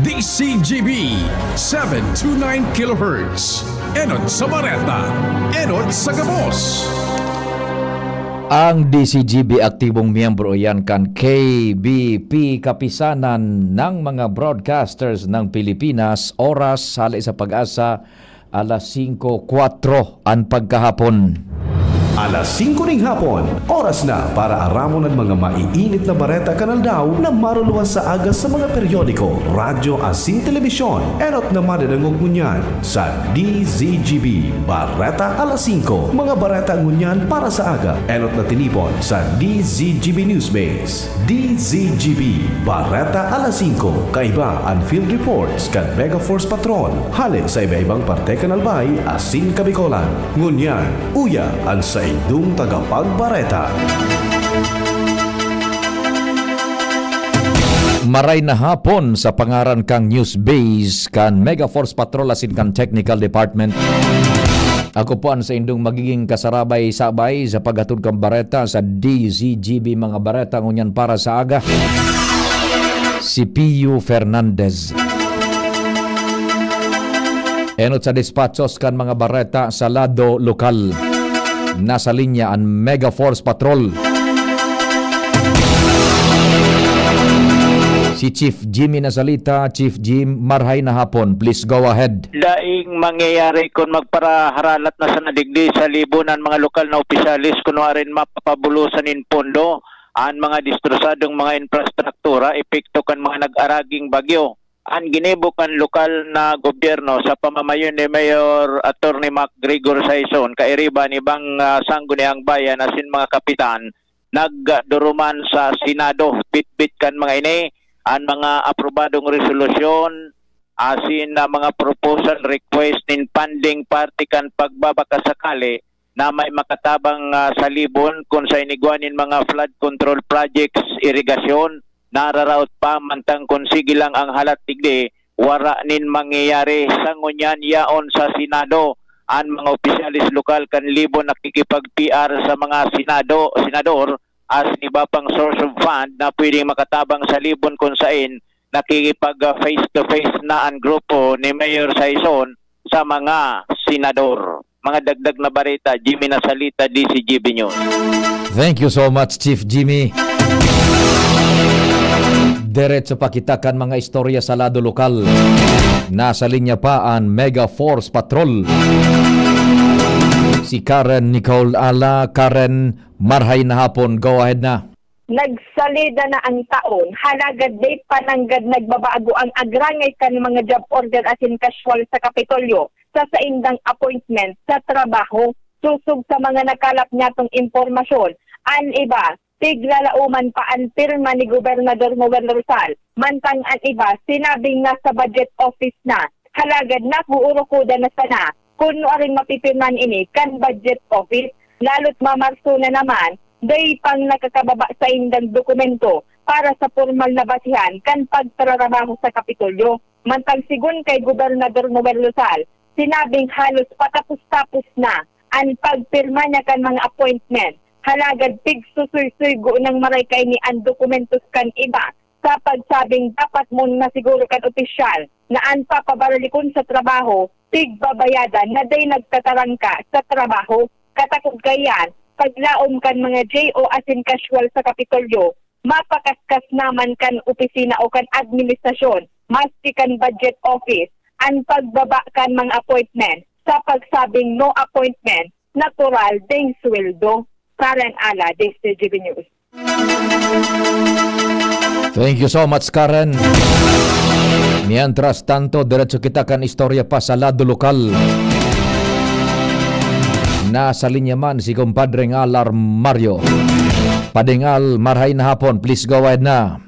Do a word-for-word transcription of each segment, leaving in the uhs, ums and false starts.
D C G B, seven two nine kilohertz. Enot sa Bareta, enot sa gabos. Ang D C G B aktibong miyembro iyan kan K B P, Kapisanan ng mga Broadcasters ng Pilipinas. Oras, hali sa Pag-asa, alas singko kwatro an pagkahapon. Alas singko ning hapon, oras na para aramon an mga maiinit na bareta kan aldaw na maruluwas sa aga sa mga periodiko, radyo asin telebisyon. Enot na madadangog ngunyan sa D Z G B Bareta Alas Singko. Mga bareta ngunyan para sa aga, enot na tinipon sa D Z G B Newsbase. D Z G B, Bareta Alas Singko, kaiba an field reports kan Mega Force Patrol, hale sa iba-ibang parte kan Albay asin Kabikolan. Ngunyan, uya an saindong tagapagbareta. Maray na hapon sa pangaran kang News Base kan Mega Force Patrol asin kan Technical Department. Ako po an saindong magiging kasarabay-sabay sa paghatod kan bareta sa D Z G B Mga Bareta ngunyan para sa aga, si Pio Fernandez. Enot sa despachos kan mga bareta sa lado lokal. Nasa linya an Mega Force Patrol. Si Chief Jimmy Nasalita. Chief Jim, marhay na hapon. Please go ahead. Daing mangyayari kun magparaharalat na sana digdi sa Libon an mga lokal na opisyales kunwaring mapapabulosan nin pondo an mga destrosadong mga infrastruktura epekto kan mga nag-araging bagyo. An ginibo kan lokal na gobyerno sa pamamayo ni Mayor Attorney Mac Gregor Saison, kairiba ni ibang, ah, sangguniang bayan asin mga kapitan, nagduruman sa Senado. Bitbit kan mga ini an mga aprobadong resolusyon asin na mga proposal request nin funding parte kan pagbabakasakali na may makatabang, ah, sa Libon kun sa inigwa nin mga flood control projects, irigasyon, nararaot pa, mantang kun sige lang ang halat digdi, wara nin mangyayari. Sa ngunyan, yaon sa Senado an mga opisyales lokal kan Libon nakikipag-P R sa mga Senado, senador, as iba pang source of fund na pwedeng makatabang sa Libon kun sain nakikipag, ah, face-to-face na an grupo ni Mayor Saison sa mga senador. Mga dagdag na bareta, Jimmy Nasalita, D Z G B News. Thank you so much, Chief Jimmy. Diretso pa kita kan mga istorya sa lado lokal. Nasa linya pa an Mega Force Patrol. Si Karen Nicole Ala. Karen, marhay na hapon. Go ahead na. Nagsalida na ang taon, halagad dai pa nanggad nagbabago ang agrangay kan mga job order asin casual sa Kapitolyo sa saindang appointment sa trabaho. Sosog sa mga nakalap nyatong impormasyon, an iba, tiglalaoman pa an pirma ni Gobernador Noel Rosal, mantang an iba, sinabing nasa budget office na. Halagad nag-uurukodan na sana kun nuaring mapipirmahan ini kan budget office, lalo't mamarso na naman, dai pang nakakababa saindang dokumento para sa pormal na basehan kan pagtrarabaho sa Kapitolyo. Mantang segun kay Gobernador Noel Rosal, sinabing halos patapos-tapos na an pagpirma niya kan mga appointment. Halagad pigsusoy-soy nang maray kaini an dokumentos kan iba sa pagsabing dapat mo na siguro kan opisyal na an papabaralikon sa trabaho, pigbabayadan na dai nagtatarangka sa trabaho. Katakod kaiyan, paglaom kan mga J O asin casual sa Kapitolyo, mapakaskas naman kan opisina o kan administrasyon, maski kan budget office, an pagbaba kan mga appointment sa pagsabing no appointment, natural ding sweldo. Karen Ala, D Z G B News. Thank you so much, Karen. Mientras tanto, diretso kita kan istorya pa sa lado lokal. Nasa linya man si Compadre Ngal Armario. Padre Ngal, marhay na hapon. Please go ahead na.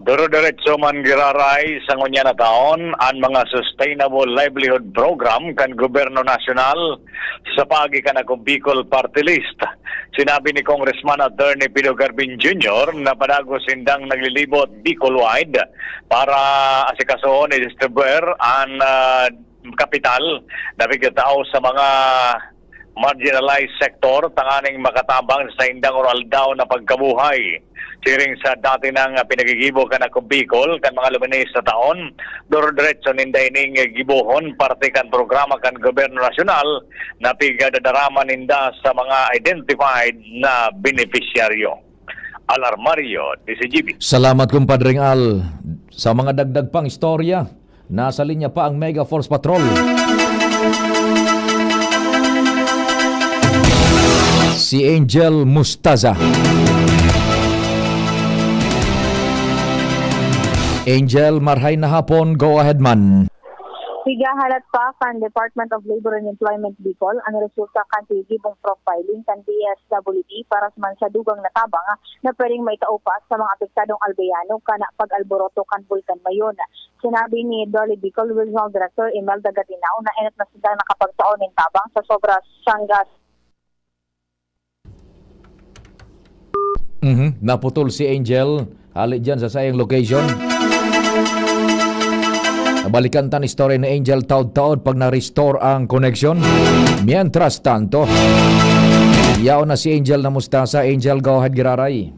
Duro-diretso man giraray sa ngunyan na taon an mga Sustainable Livelihood Program kan Gobyerno Nasyonal sa paagi kan Ako Bicol Party List. Sinabi ni Congressman Attorney Pido Garbin Junior na padagos sindang naglilibot Bicol-wide para asikasohon ni distribuer an, ah, kapital na pigtatao sa mga marginalized sector tanganing makatabang sa saindang aroaldaw na pagkabuhay. Siring sa dati nang, ah, pinagigibo kan Ako Bicol kan mga luminis na taon, duro-diretso ninda ining gibohon parte kan programa kan gobyerno nasyonal na pigdadarama ninda sa mga identified na benepisyaryo. Alarmario, D C G B. Salamat, Kumpadreng Al. Sa mga dagdag pang istorya, nasa linya pa ang Mega Force Patrol. Si Angel Mustaza. Angel, marhay na hapon. Go ahead man. Pigahalat pa kan Department of Labor and Employment Bicol ang resulta kan pigibong profiling kan D S W D para sa man sa dugang na tabang na pwedeng maitao pa sa mga apektadong aldeano kan pag-alboroto kan Bulkan Mayon. Sinabi ni Dole Bicol Regional Director Imelda Gatinao na enot na sila nakapagtao nin tabang sa sobra sangga. Mhm. Naputol si Angel. Hali dyan sa sayang location. Balikan tan istorya ni Angel taod-taod pag na-restore ang connection. Mientras tanto, yaon na si Angel na Mustaza. Angel, go ahead, giraray.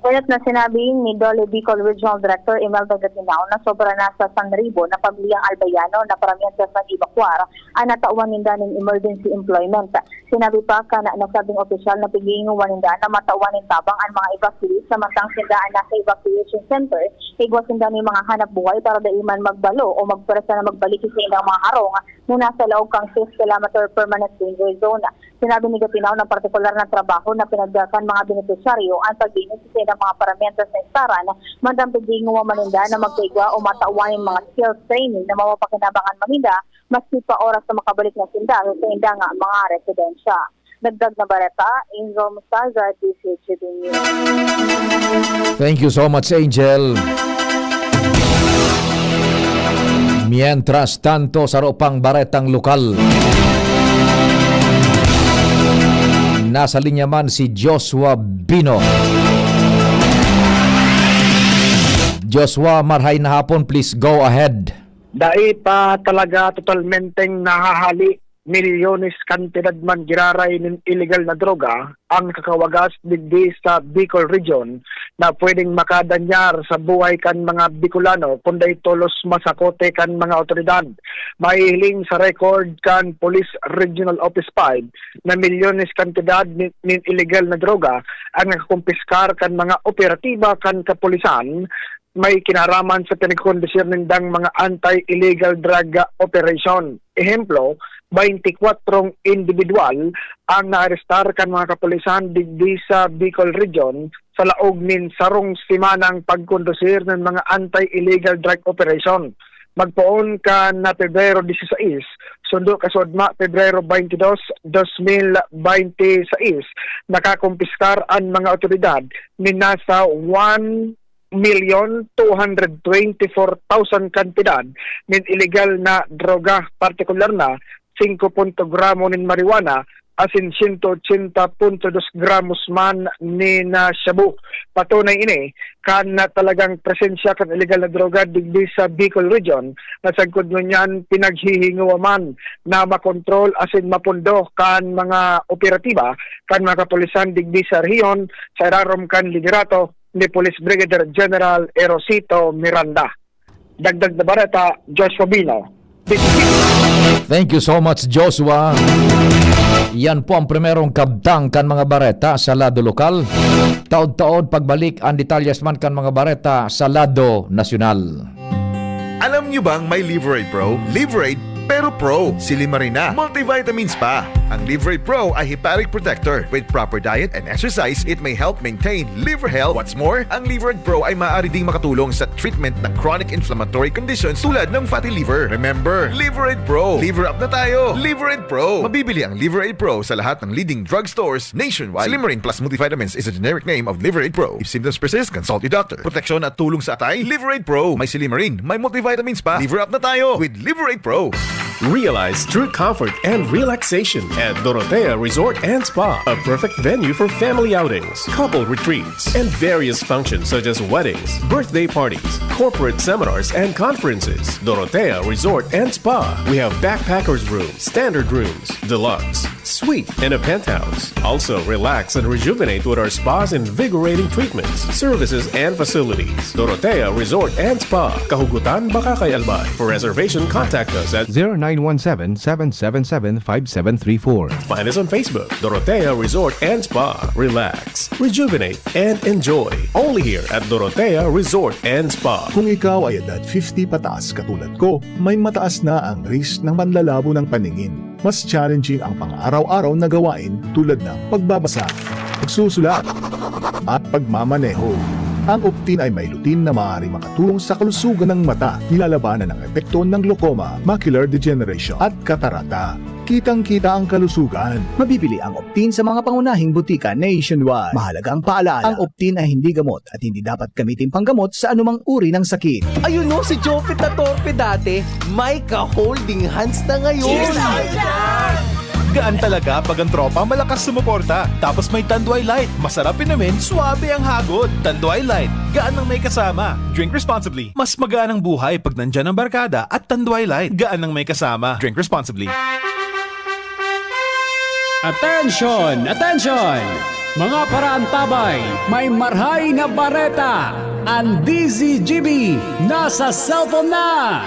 Kayat na sinabi ni Dole Bicol Regional Director Imelda Gatinao na sobra na sa sanribo na pamilyang Albayano na paramihan sa nag-evakuar ang natawan ninda nin emergency employment. Sinabi pa kan nasabing opisyal na pighihingowa ninda na matawan nin tabang an mga evacuees, samantang sinda an nasa evacuation center, igwa sinda nin mga hanap buhay para dai man magbalo o magpwersa na magbalik sa ilang mga harong na nasa laog kan six kilometer permanent danger zone. Sinabi ni Gatinao na partikular na trabaho na pinagdakan mga benepisyaryo ang paglinis sa ilang mga paramihan sa saistaran, mandang pighihingowa man ninda na magkaigwa o matawan nin mga skills training na mapapakinabangan man ninda maski pa oras na makabalik na sinda sa sainda nga mga residensya. Dagdag na bareta, Angel Mustaza, D C H B News. Thank you so much, Angel. Mientras tanto, saro pang baretang lokal. Nasa linya man si Joshua Bino. Joshua, marhay na hapon, please go ahead. Dai pa talaga totalmenteng nahahali, milyones kantidad man giraray nin illegal na droga ang nakakawagas digdi sa Bicol Region na pwedeng makadanyar sa buhay kan mga Bicolano kun dai tolos masakote kan mga awtoridad. Mahihiling sa record kan Police Regional Office five na milyones kantidad nin, nin illegal na droga ang nakakumpiskar kan mga operatiba kan kapulisan may kinaraman sa pinagkondusir nindang mga anti-illegal drug operation. Ehemplo, baynti kwatro individual ang naarestar kan mga kapulisan digdi sa Bicol Region sa laog nin sarong semanang pagkondusir nin mga anti-illegal drug operation. Magpoon kan na Pebrero dieciséis, sundo kasudma Pebrero veintidós, dos mil beintiseis, nakakumpiskar an mga awtoridad nin nasa one milyon two hundred twenty-four thousand kantidad nin illegal na droga, partikular na singko punto gramo nin marijuana asin siyento ochenta punto dos gramos man nin, ah, shabu. Patunay ini kan, ah, talagang presensya kan illegal na droga digdi sa Bicol Region na sagkod ngunyan pinaghihingowa man na makontrol asin mapundo kan mga operatiba kan mga kapulisan digdi sa rehiyon sa irarom kan liderato ni Police Brigadier General Erosito Miranda. Dagdag na bareta, Joshua Bino. Thank you so much, Joshua. Yan po ang primerong kabtang kan mga bareta sa lado lokal. Taod-taod pagbalik ang detalyes man kan mga bareta sa lado nasyonal. Alam nyo bang may Liverade Pro? Liverade, pero Pro. Silimarin na. Multivitamins pa. Ang Liverade Pro ay hepatic protector. With proper diet and exercise, it may help maintain liver health. What's more, ang Liverade Pro ay maaari ding makatulong sa treatment ng chronic inflammatory conditions tulad ng fatty liver. Remember, Liverade Pro. Liver up na tayo. Liverade Pro. Mabibili ang Liverade Pro sa lahat ng leading drugstores nationwide. Silimarin Plus Multivitamins is a generic name of Liverade Pro. If symptoms persist, consult your doctor. Proteksyon at tulong sa atay, Liverade Pro. May silimarin, may multivitamins pa. Liver up na tayo with Liverade Pro. Realize true comfort and relaxation at Dorotea Resort and Spa, a perfect venue for family outings, couple retreats, and various functions such as weddings, birthday parties, corporate seminars, and conferences. Dorotea Resort and Spa. We have backpackers room, standard rooms, deluxe, suite in a penthouse. Also, relax and rejuvenate with our spa's invigorating treatments, services, and facilities. Dorotea Resort and Spa, Kahugutan, Bacacay, Albay. For reservation, contact us at zero nine one seven, seven seven seven, five seven three four. Find us on Facebook, Dorotea Resort and Spa. Relax, rejuvenate, and enjoy. Only here at Dorotea Resort and Spa. Kung ikaw ay edad fifty pataas katulad ko, may mataas na ang risk ng manlalabo ng paningin. Mas challenging ang pang-araw-araw na gawain tulad ng pagbabasa, pagsusulat, at pagmamaneho. Ang Optin ay may lutein na maaaring makatulong sa kalusugan ng mata, nilalabanan ang epekto ng glaucoma, macular degeneration, at katarata. Kitang-kita ang kalusugan. Mabibili ang Optin sa mga pangunahing butika nationwide. Mahalagang paalaala, ang Optin ay hindi gamot at hindi dapat gamitin panggamot sa anumang uri ng sakit. Ayun no, si Jopit na torpe dati, may ka-holding hands na ngayon. Cheers tayo dyan! Gaan talaga pag ang tropa malakas sumuporta. Tapos may Tanduay Light, masarap inumin, swabe ang hagod. Tanduay Light, gaan ng may kasama. Drink responsibly. Mas magaan ang buhay pag nandyan ang barkada at Tanduay Light. Gaan ng may kasama. Drink responsibly. Attention! Attention! Mga paraantabay, may marhay na bareta! Ang D Z G B nasa cellphone na!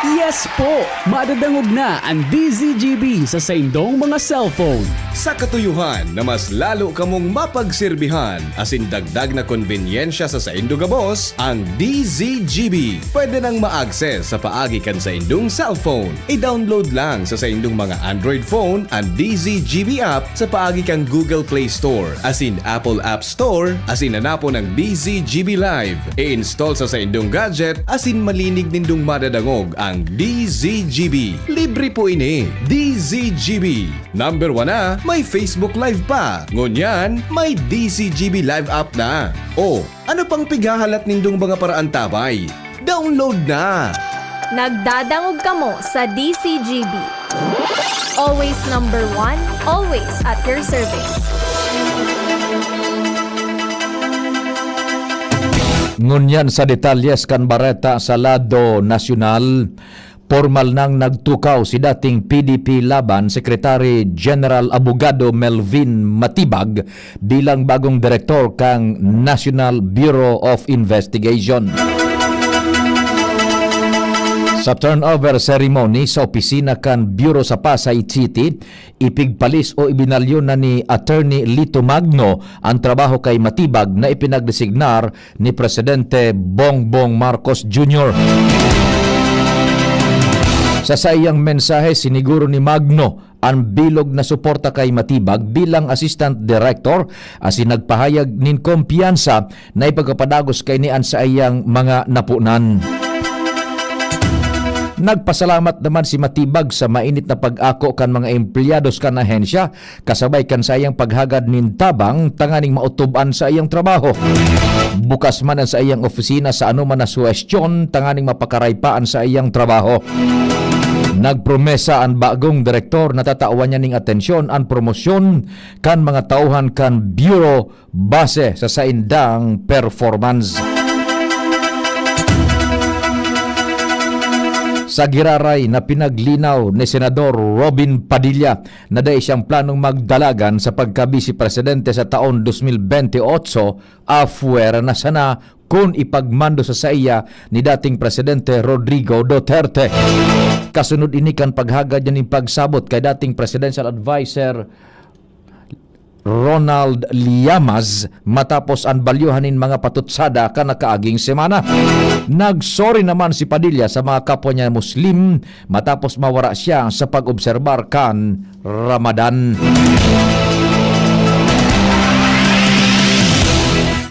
Yes po! Madadangog na ang D Z G B sa saindong mga cellphone. Sa katuyohan na mas lalo kamong mapagserbihan asin dagdag na konbenyensya sa saindo gabos, ang D Z G B. Pwede nang ma-access sa paagi kan saindong cellphone. I-download lang sa saindong mga Android phone an D Z G B app sa paagi kan Google Play Store asin Apple App Store, asin hanapon ang D Z G B Live. I-install sa saindong gadget asin malinig nindong madadangog ang D Z G B. Libre po ini. D Z G B. Number one na, may Facebook Live pa. Ngunyan, may D Z G B Live app na. O, ano pang pighahalat nindong mga paraantabay? Download na! Nagdadangog kamo sa D Z G B. Always number one, always at your service. Ngunyan sa detalyes kan bareta sa lado nasyonal, pormal nang nagtukaw si dating P D P Laban Secretary General Abogado Melvin Matibag bilang bagong direktor kan National Bureau of Investigation. Sa turnover ceremony sa opisina kan Bureau sa Pasay City, ipigpalis o ibinalyo na ni Attorney Lito Magno an trabaho kay Matibag na ipinagdesignar ni Presidente Bongbong Marcos Junior. Sa saiyang mensahe, siniguro ni Magno an bilog na suporta kay Matibag bilang Assistant Director asin nagpahayag nin kumpiyansa na ipagpapadagos kaini an saiyang mga napunan. Nagpasalamat naman si Matibag sa mainit na pag-ako kan mga empleyados kan ahensya kasabay kan saiyang paghagad nin tabang tanganing maotob an saiyang trabaho. Bukas man an saiyang opisina sa anoman na suhestyon tanganing mapakaray pa an saiyang trabaho. Nagpromesa an bagong direktor na tatawan niya ning atensyon an promosyon kan mga tauhan kan Bureau base sa saindang performance. Sa giraray na pinaglinaw ni Senador Robin Padilla na dai siyang planong magdalagan sa pagka-Bise Presidente sa taon dos mil bente otso, afuera na sana kun ipagmando sa saiya ni dating Presidente Rodrigo Duterte. Kasunod ini kan paghagad niya nin pagsabot kay dating Presidential Adviser Ronald Llamas matapos an balyuhan nin mga patutsada kan nakaaging semana. Nag-sorry naman si Padilla sa mga kapwa niya Muslim matapos mawara siya sa pag-obserbar kan Ramadan.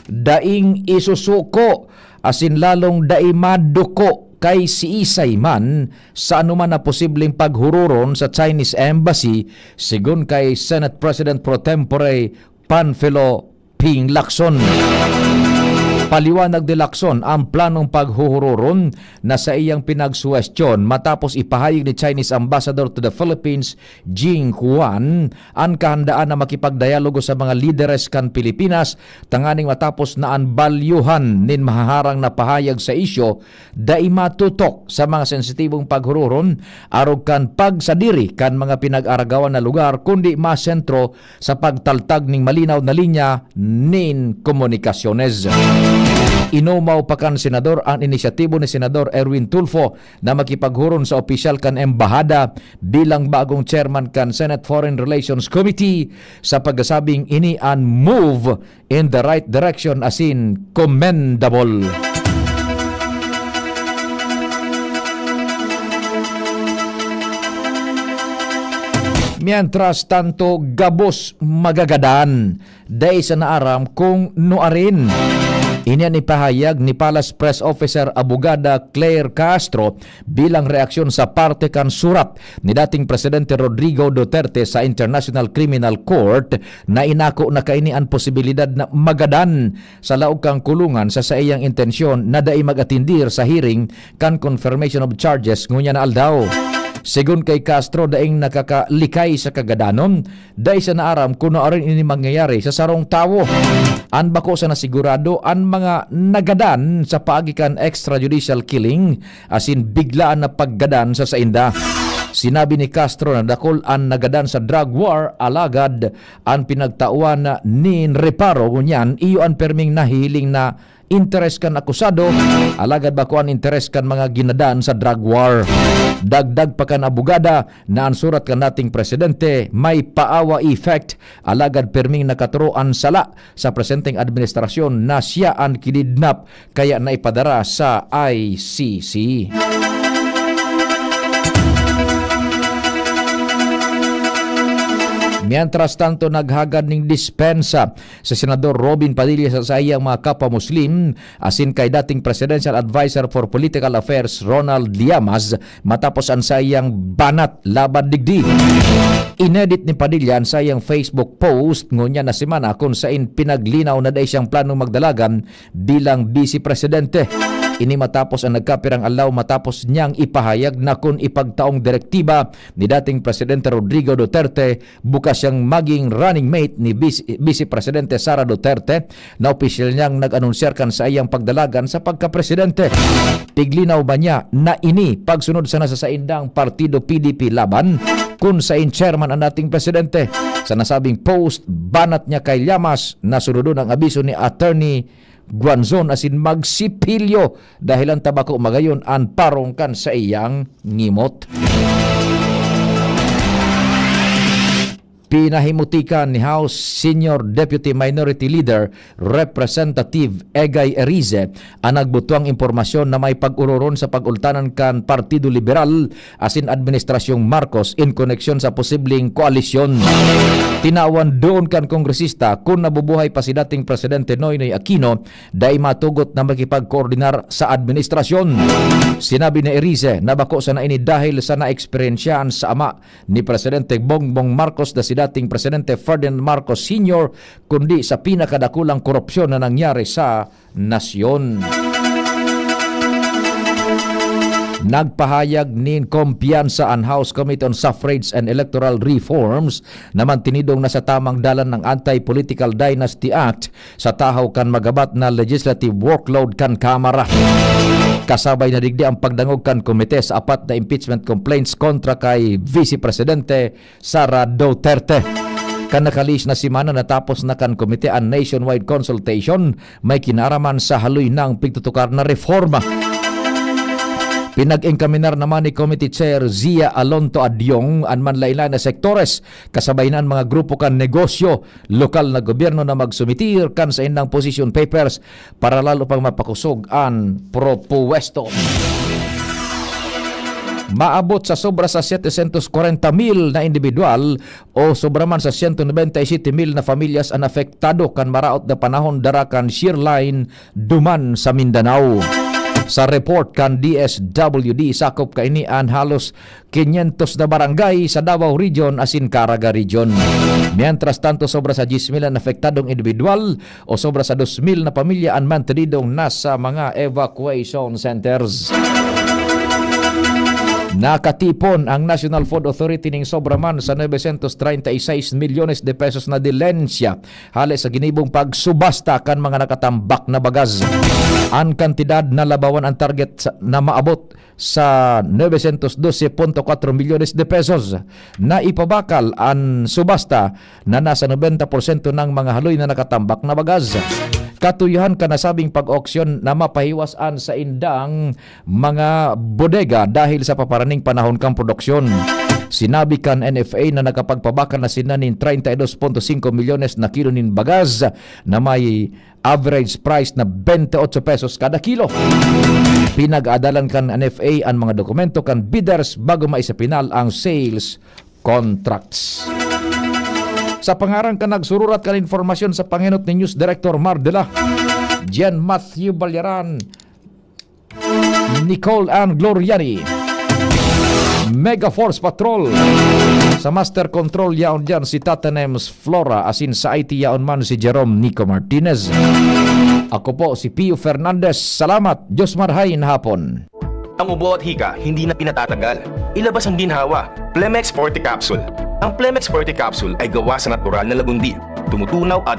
Daing isusuko asin lalong dai maduko kay siisay man sa anoman na posibleng paghuroron sa Chinese Embassy, sigon kay Senate President Pro Tempore Panfilo Ping Lacson. Paliwanag ni Lacson, ang planong paghuhuroron na saiyang pinagsuwestiyon matapos ipahayag ni Chinese Ambassador to the Philippines, Jing Huan, an kahandaan na makipagdialogo sa mga lideres kan Pilipinas tanganing matapos na an balyuhan nin mahaharang na pahayag sa isyu, dai matutok sa mga sensitibong paghuroron arog kan pagsadiri kan mga pinag-aragawan na lugar, kundi masentro sa pagtaltag ning malinaw na linya nin komunikasyones. Inumaw pa kan senador an inisyatibo ni Senador Erwin Tulfo na makipaghuron sa opisyal kan embahada bilang bagong chairman kan Senate Foreign Relations Committee, sa pagsasabing ini an move in the right direction, asin commendable. Mientras tanto, gabos magagadan, dai sana aram kung nuarin. Ini an ipahayag ni Palace Press Officer Abogada Claire Castro bilang reaksyon sa parte kan surat ni dating Presidente Rodrigo Duterte sa International Criminal Court na inako na kaini an posibilidad na magadan sa laog kan kulungan sa saiyang intensyon na dai mag-atindir sa hearing kan confirmation of charges ngunyan na aldaw. Segun kay Castro, daing nakakalikay sa kagadanon, dai siya naaram kun nuarin ini mangyayari sa sarong tawo. An bako sana sigurado, an mga nagadan sa paagi kan extrajudicial killing, asin biglaan na paggadan sa sainda. Sinabi ni Castro na dakul an nagadan sa drug war, alagad an pinagtawan nin reparo ngunyan iyo an perming nahihiling na interes kan akusado, alagad bako an interes kan mga ginadan sa drug war. Dagdag pa kan abogada na an surat kan dating presidente may paawa effect, alagad perming nakatoro an sala sa presenteng administrasyon na siya an kinidnap kaya naipadara sa I C C. Mientras tanto, naghagad ning dispensa si Senador Robin Padilla sa saiyang mga kapwa Muslim, asin kay dating Presidential Advisor for Political Affairs Ronald Llamas, matapos an saiyang banat laban digdi. Inedit ni Padilla an saiyang Facebook post ngunyan na semana, kun sain pinaglinaw na dai siyang planong magdalagan bilang Vice Presidente. Ini matapos an nagkapirang aldaw matapos niyang ipahayag na kun ipagtaong direktiba ni dating Presidente Rodrigo Duterte, bukas siyang maging running mate ni Vice, Vice Presidente Sara Duterte, na opisyal niyang nag-anunsyar kan saiyang pagdalagan sa pagkapresidente. Piglinaw ba niya na ini pagsunod sana sa saindang partido P D P Laban, kun sain chairman an dating presidente? Sa nasabing post, banat niya kay Llamas na sunodon ang abiso ni Attorney Guanzon asin magsipilyo dahel an tabako magayon an parong kan saiyang ngimot. Pinahimutikan ni House Senior Deputy Minority Leader Representative Egay Erice an nagbutuang impormasyon na may pag-uroron sa pag-ultanan kan Partido Liberal asin Administrasyong Marcos in koneksyon sa posibleng koalisyon. Tinawan doon kan kongresista kun nabubuhay pa si dating Presidente Noynoy Aquino, dai matugot na makipagkoordinar sa administrasyon. Sinabi ni Erice na bako sana ini dahil sa naeksperyensyahan sa ama ni Presidente Bongbong Marcos na si dating Presidente Ferdinand Marcos Senior, kundi sa pinakadakulang korupsyon na nangyari sa nasyon. Nagpahayag nin kumpiyansa an House Committee on Suffrage and Electoral Reforms na mantinidong nasa tamang dalan ng Anti-Political Dynasty Act sa tahaw kan magabat na legislative workload kan Kamara. Kasabay na digdi ang pagdangog kan komite sa apat na impeachment complaints kontra kay Vice Presidente Sara Duterte. Kan nakalihis na semana, natapos na kan komite an nationwide consultation may kinaaraman sa haloy nang pigtutukar na reforma. Pinag-enkaminar naman ni Committee Chair Zia Alonto Adyong an manlain-lain na sektores, kasabay na an mga grupo kan negosyo, lokal na gobyerno na magsumitir kan saindang position papers para lalo pang mapakosog an propuwesto. Maabot sa sobra sa setecientos kwarenta mil na indibidwal o sobra man sa siento nobenta y siyete mil na pamilyas an apektado kan maraot na panahon dara kan shear line duman sa Mindanao. Sa report kan D S W D, sakop kaini an halos quinientos na barangay sa Davao Region asin Caraga Region. Mientras tanto, sobra sa diyes mil an apektadong individual o sobra sa dos mil na pamilya an mantididong nasa mga evacuation centers. Nakatipon ang National Food Authority ning sobra man sa novecientos treinta y seis milyones de pesos na dilensya hale sa ginibong pagsubasta kan mga nakatambak na bagas. An kantidad na labawan an target sa, na maabot sa novecientos dose punto kwatro milyones de pesos. Naipabakal an subasta na nasa nobenta porsyento ng mga haloy na nakatambak na bagas. Katuyahan kan nasabing pag-auction na mapahiwas an saindang mga bodega dahil sa paparaning panahon kan produksyon. Sinabi kan N F A na nakapagpabakal na sina nin treinta y dos punto singko milyones na kilo nin bagas na may average price na bente otso pesos kada kilo. Pinag-aadalan kan N F A an mga dokumento kan bidders bago maisapinal ang sales contracts. Sa pangaran kan nagsururat kan informasyon sa pangenot ni News Director Mar Dela, Jen Matthew Balyaran, Nicole Ann Gloriani, Mega Force Patrol. Sa Master Control yaon diyan si Tata Nems Flora, asin sa I T yaon man si Jerome Nico Martinez. Ako po si Pio Fernandez. Salamat. Diyos marhay na hapon. Ang ubo at hika hindi na pinatatagal. Ilabas ang ginhawa. Plemex Forte Capsule. Ang Plemex Forte Capsule ay gawa sa natural na lagundi. Tumutunaw at